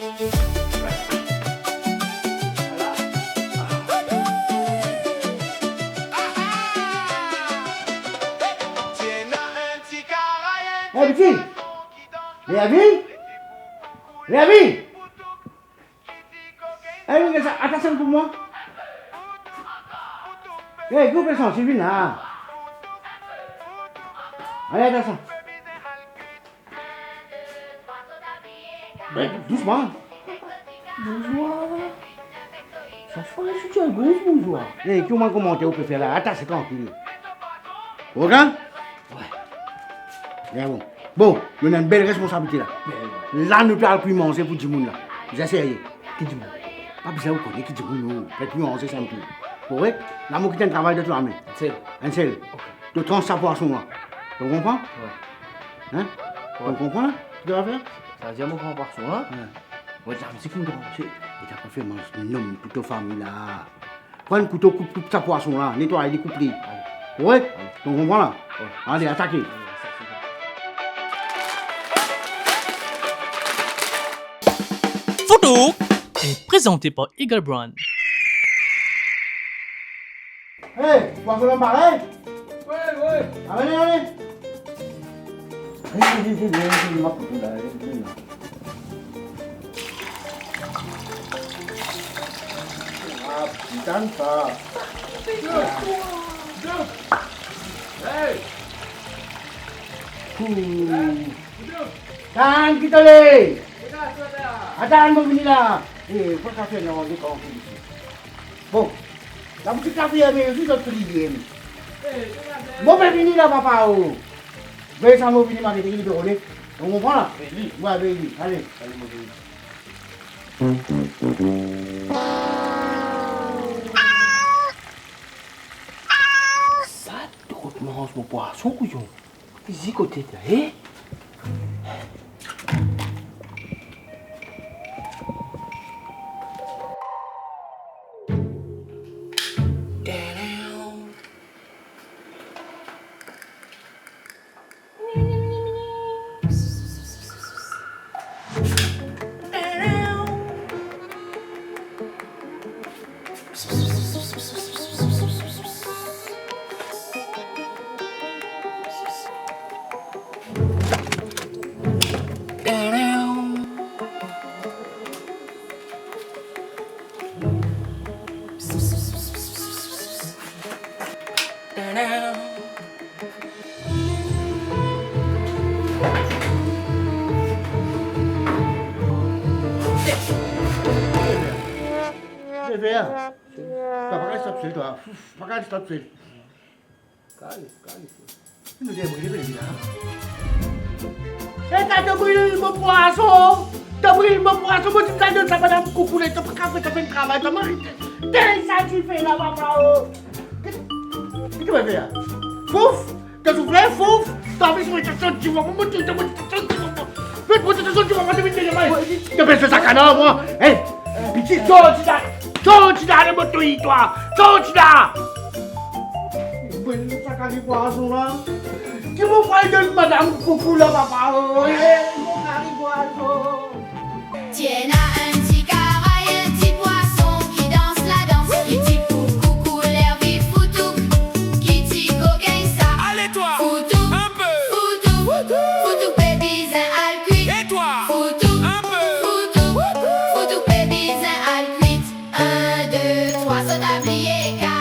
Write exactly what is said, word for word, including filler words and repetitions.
Eh, piti! Levi! Levi! Eh, wi, sa, atas enn pou mwa. Eh, group lesansi, vinn la. Ale, atas sa. Be, dousman. Bouzwa. Sa se pa enn soutien gous, bouzwa. Eh, ki oumwin komanter ou pe fer la? Atas sa trankil. Oke? Wi. Bien bon. Bon, nou ena enn bel responsabilite la. Bien, wi. La, nou pe al kwi manze pou dimoun la. Bizin serye. Ki dimoun? Pa bizin ou kone ki dimoun nou. Fer kwi manze sa nou tou. Korek? La, mo kit enn travay dan to lame. Enn sel? Enn sel. Oke. To trans sa pwason la. To konpran? Wi. Hein? Wi. To konpran la? Ki to va fer? Sa vedir mo pran pwason la? Wi. Wi, sa, msi ki mo transe. E ta pa fer manz nom pou to fami la. Pran kouto, koup, koup sa pwason la, netway li, koup li. Ale. Wi? Ale. To konpran la? Wi. Ale, atake. Foutouk est présenté par Eagle Brand. Hey, pwason la pare? Wi, wi. Ale, ale. Hey, hey, hey, hey, hey, ma kouto la, hey, hey, la. Ah, putain, sa. Hey! Tann, ki to le? Atann, mo vini la. Eh, pa kapav fer nanye isi. Bon, laboutik la ferme, zis zot kliyan. Mo pe vini la, papa, o. Vey sa, mo vini, ma vini, li pe rone. Ou konpran la? Vey li. Wi, vey li. Ale. Ale, mo vini. Sa to kot manz mo pwason, kouyon. Fizi kote la, eh? Bebe, ah. Twa pa kapav stop sel, twa. Fouf, pa kapav stop sel. Kale, kale. Nou debrouye, bebe, la. E, twa to bril mo pwason! To bril mo pwason, mo ti pe donn sa madam koukou la, to pa kapav fer travay, to mari. Tey sa dife la, papa, o! Ki, ki to pe fer la? Fouf! To soufle, fouf! To anvi mo ti sot divan, mo ti, mo ti sot divan. Met mo ti sot divan, mo ti vinn deye mwa. To pe fer sa kana, mwa. E, piti, sorti la! Sorti la, ale mo touy twa! Sorti la! Bel sa kari pwason la. Ki mo pral donn madam koukou la, papa, o, e, mo kari pwason. Ti ena enn ti karay, enn ti pwason ki dans ladans, ki ti pou koukou ler vit Foutouk, ki ti kokenn sa. Allez toi, Foutouk, un peu. Foutouk, Foutouk, Foutouk pe bizin al kwit. Et toi, Foutouk, un peu. Foutouk, Foutouk pe bizin al kwit. Un, deux, trois, sa ta bliye ka.